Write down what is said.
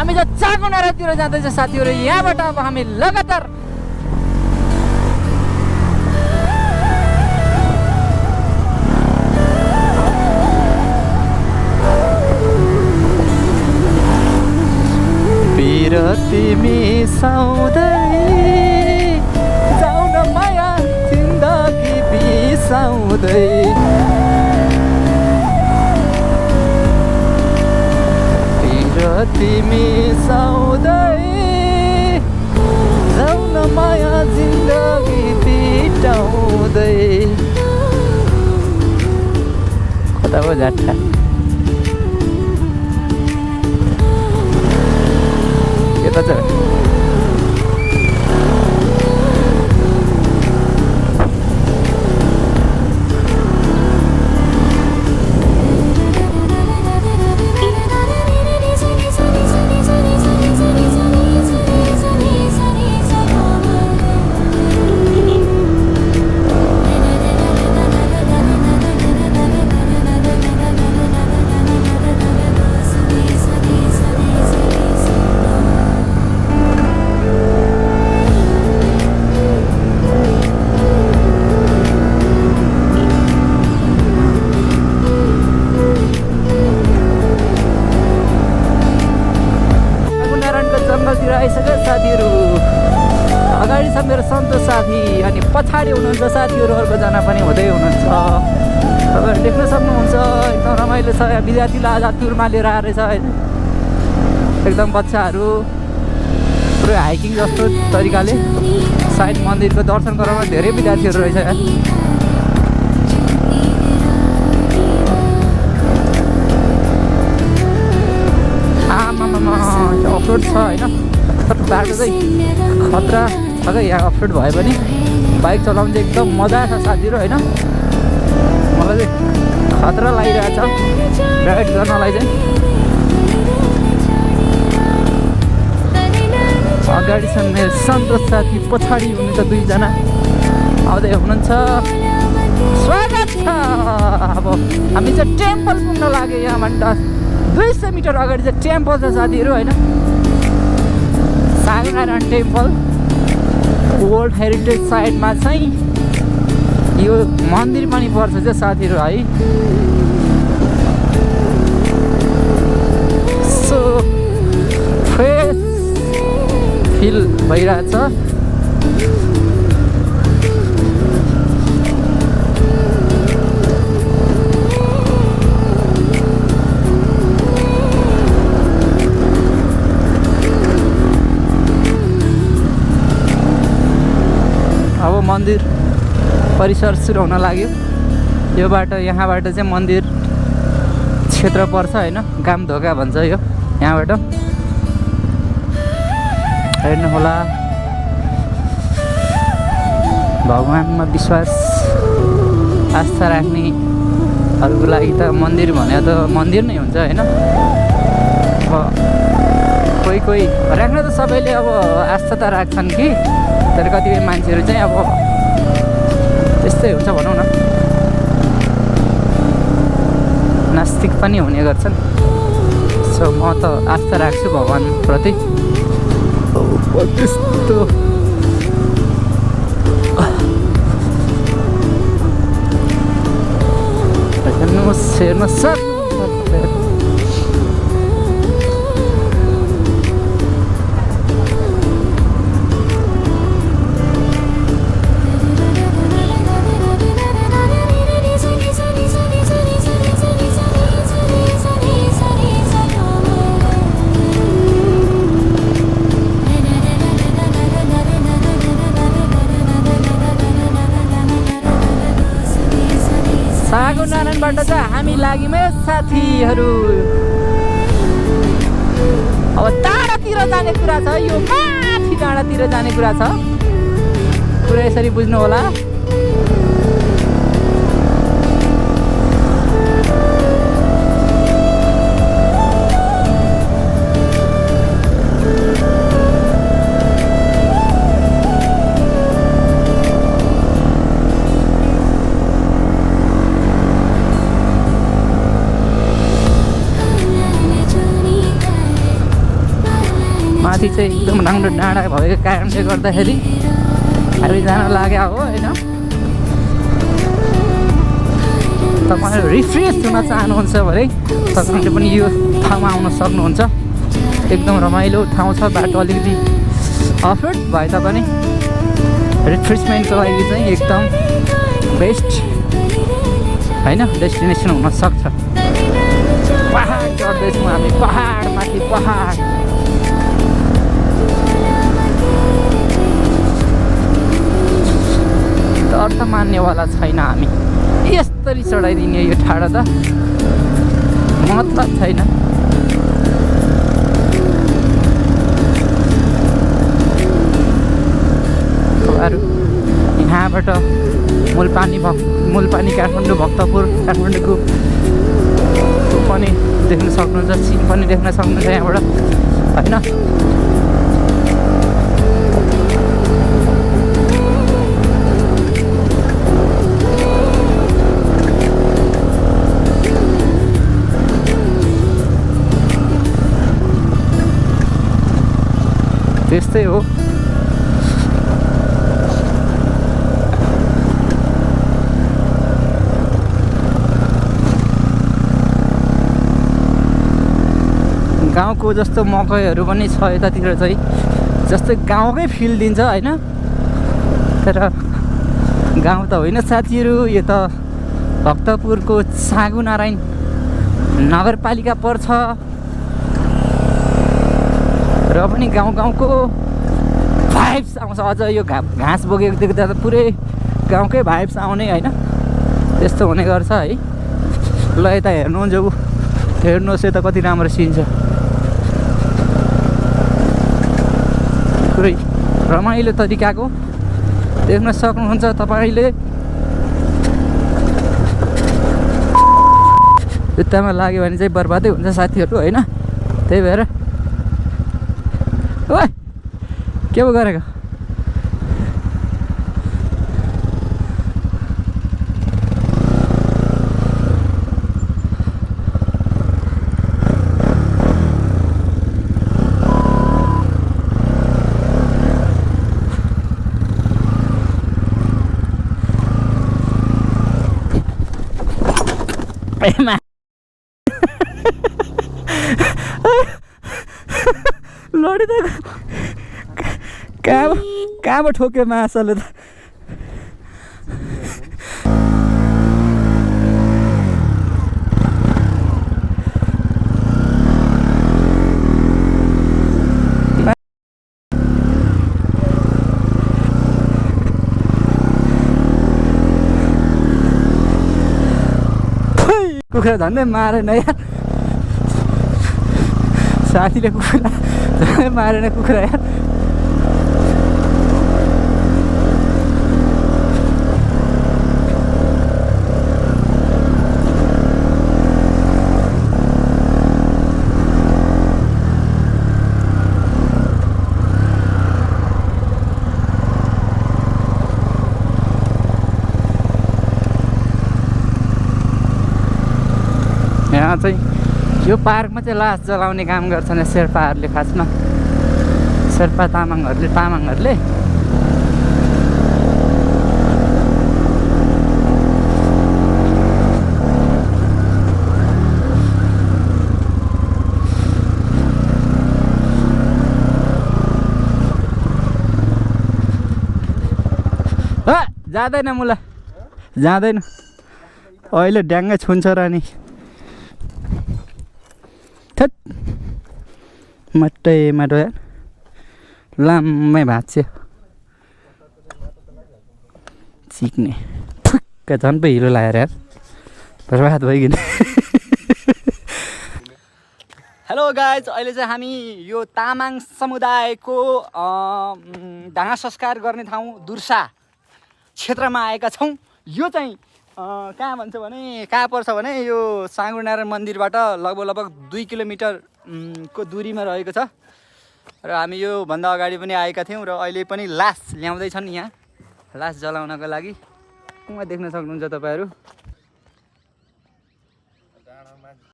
हामी चाहिँ चाकुनारातिर जाँदैछ साथीहरू। यहाँबाट अब हामी लगातार तिमी साउँदै जाऊ न माया जिन्दगी बिसाउँदै। तिमी साउँदै जाऊ न माया जिन्दगी बिताउँदै। कता हो जाट्ठा यता छ। साथीहरू अगाडि छ मेरो सन्तोष साथी अनि पछाडि हुनुहुन्छ साथीहरू अर्कोजना पनि हुँदै हुनुहुन्छ। तपाईँहरू देख्न सक्नुहुन्छ एकदम रमाइलो छ। विद्यार्थीलाई आज टुरमा लिएर आएर छ एकदम बच्चाहरू पुरै हाइकिङ जस्तो तरिकाले सायद मन्दिरको दर्शन गराउन धेरै विद्यार्थीहरू रहेछ। आमामा अफरोड छ होइन, बाटो चाहिँ खतरा छ क्या यहाँ। अफरोड भए पनि बाइक चलाउनु चाहिँ एकदम मजा छ साथीहरू होइन। मलाई चाहिँ खतरा लागिरहेछ राइड गर्नलाई चाहिँ। अगाडि छन् मेरो सन्तोष साथी, पछाडि हुनुहुन्छ दुईजना आउँदै हुनुहुन्छ। स्वागत छ। अब हामी चाहिँ टेम्पल पुग्न लाग्यो। यहाँबाट 200 मिटर अगाडि चाहिँ टेम्पल छ साथीहरू होइन। सागनारायण टेम्पल वर्ल्ड हेरिटेज साइटमा चाहिँ यो मन्दिर पनि पर्छ चाहिँ साथीहरू है। सो फ्रेस फिल भइरहेछ। अब मन्दिर परिसर सुरु हुन लाग्यो। यो बाटो यहाँबाट चाहिँ मन्दिर क्षेत्र पर्छ होइन। गामधोका भन्छ यो यहाँबाट। हेर्नु होला भगवानमा विश्वास आस्था राख्नेहरूको लागि त मन्दिर भने त मन्दिर नै हुन्छ होइन। अब कोही कोही राख्न त सबैले अब आस्था त राख्छन् कि, तर कतिपय मान्छेहरू चाहिँ अब त्यस्तै हुन्छ भनौँ न, नास्तिक पनि हुने गर्छन्। सो म त आस्था राख्छु भगवान्प्रति। त्यस्तो हेर्नु सक्नुहुन्छ। सागुनारायणबाट चाहिँ हामी लाग्यौँ साथीहरू। अब टाढातिर जाने कुरा छ, यो माथि टाढातिर जाने कुरा छ। पुरा यसरी बुझ्नु होला। माथि चाहिँ एकदम राम्रो डाँडा भएको कारणले गर्दाखेरि हामी जान लाग्यो हो होइन। तपाईँहरू रिफ्रेस हुन चाहनुहुन्छ भने तपाईँहरूले पनि यो ठाउँमा आउन सक्नुहुन्छ। एकदम रमाइलो ठाउँ छ, बाटो अलिकति अफरोड भए तापनि रिफ्रेसमेन्टको लागि चाहिँ एकदम बेस्ट होइन डेस्टिनेसन हुनसक्छ। पहाड चढ्दैछौँ हामी, पहाड माथि पहाड। डर त मान्नेवाला छैन हामी, यसरी चढाइदिने यो ठाडो त मतलब छैन। यहाँबाट मुलपानी काठमाडौँ भक्तपुर काठमाडौँको पनि देख्न सक्नुहुन्छ, सिन पनि देख्न सक्नुहुन्छ यहाँबाट होइन। त्यस्तै हो। गाउँको जस्तो मकैहरू पनि छ यतातिर चाहिँ, जस्तै गाउँकै फिल दिन्छ होइन। तर गाउँ त होइन साथीहरू, यो त भक्तपुरको सागुनारायण नगरपालिका पर्छ र पनि गाउँको भाइब्स आउँछ। अझ यो घाँस बोकेको देख्दा त पुरै गाउँकै भाइब्स आउने होइन, त्यस्तो हुने गर्छ है। ल यता हेर्नुहोस् यता कति राम्रो सिन छ, पुरै रमाइलो तरिकाको देख्न सक्नुहुन्छ तपाईँले। जुत्तामा लाग्यो भने चाहिँ बर्बादै हुन्छ साथीहरू होइन। त्यही भएर ओए के पो गरेको? लडी त कहाँ ठोक्यो मासले त। कुखुरा झन्डै मारेन यार, साथीले कुखुरा झन्डै मारेन कुखुरा यार। यहाँ चाहिँ यो पार्कमा चाहिँ लास जलाउने काम गर्छन् शेर्पाहरूले, खासमा शेर्पा तामाङहरूले। जाँदैन मुला, जाँदैन अहिले ड्याङ्गै छुन्छ र नि। थट मट्टै माटो यार, लामै भाँच्यो चिक्ने फुक्क, झन् पो हिलो लगाएर यार बर्बाद भइगयो। हेलो गाइज, अहिले चाहिँ हामी यो तामाङ समुदायको दाह संस्कार गर्ने ठाउँ दुर्सा क्षेत्रमा आएका छौँ। यो चाहिँ कहाँ भन्छ भने कहाँ पर्छ भने यो साँगुनारायण मन्दिरबाट लगभग 2 किलोमिटर को दूरीमा रहेको छ। र हामी यो भन्दा अगाडि पनि आएका थियौँ र अहिले पनि लास ल्याउँदैछन् यहाँ लास जलाउनको लागि। उहाँ देख्न सक्नुहुन्छ तपाईँहरू।